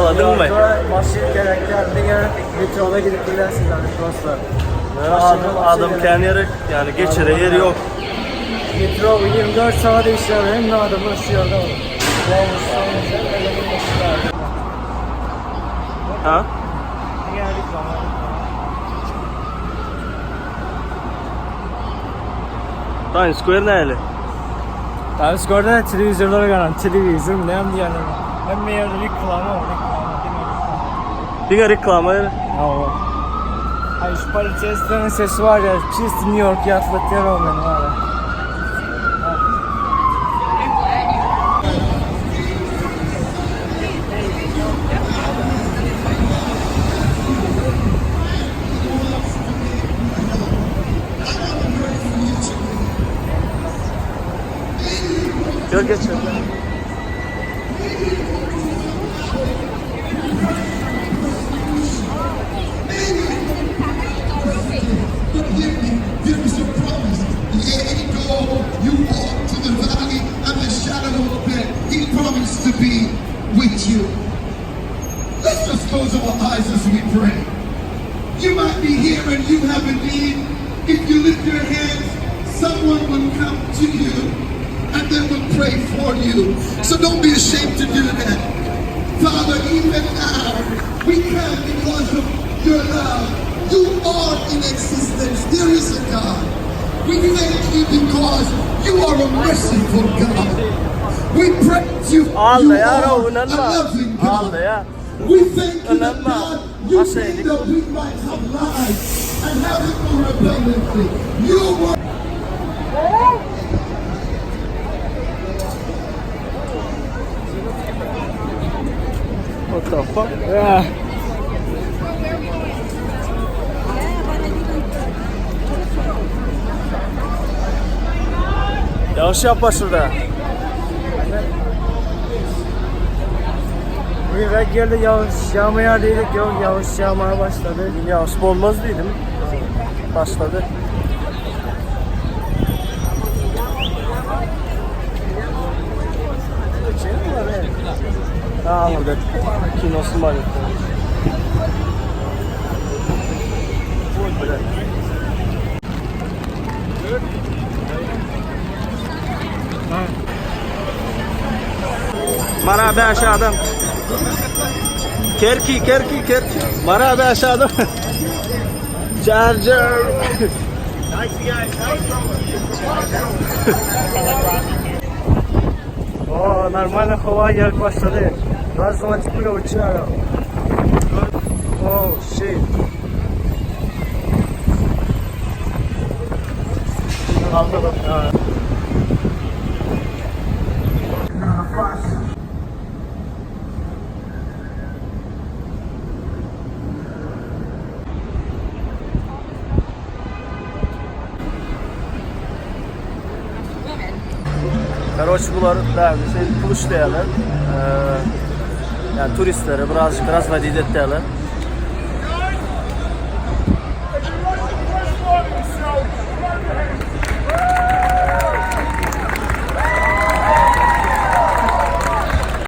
Haladyňmy? Maşyn gerek däl, diňe metroda gidip bilersiňiz dostlar. Adam, adam kän ýeri, ýani geçere ýeri ýok. Metro 24 sagat işleýär, hemme adamlar şu ýerde. Ha? Times Square näli? Times Square'da telewizorlara garan, telewizor mu näme diýýärler. Hemme ýerde reklama, reklama, diňe reklama. Diňe reklama ýeri. Hawa. Ay şu polisiýanyň sesi var ya, çist New York ýatlatýar o meni var ya. Gör geç. But hear me, there is a promise. Yea, though you walk to the valley of the shadow of death, he promised to be with you. Let's just close our eyes as we pray. You might be here and you have a need. If you lift your hands, someone will come to you and they will pray for you. So don't be ashamed to do that. Father, even now, we come because of your love. You are in existence. There is a God. We thank you because you are a merciful God. We praise you. You Alla ya are a rawunanma. loving God. Alla ya. We thank you that Anam, God, you Asya, made that we might have life and have it more abundantly. You were What the fuck? Yeah. Ýagyş ýap başlady. Bugün belki geldi yağış yağmaya dedik yok yağış yağmaya başladı. Bugün ýagyş bolmaz diýdim. Başlady. Ha, anladım. Kinosy bar. Oý, bile. Mara bäş adam. Kerki, kerki, kerki. Mara bäş adam. Charger. Oo normal hava gelip başladı. Gaz bile uçuyor. Oh shit. Aldı. Короче, bular bärde şey pul işleýärler. Ee, yani turistlere birazcık разводить etýärler.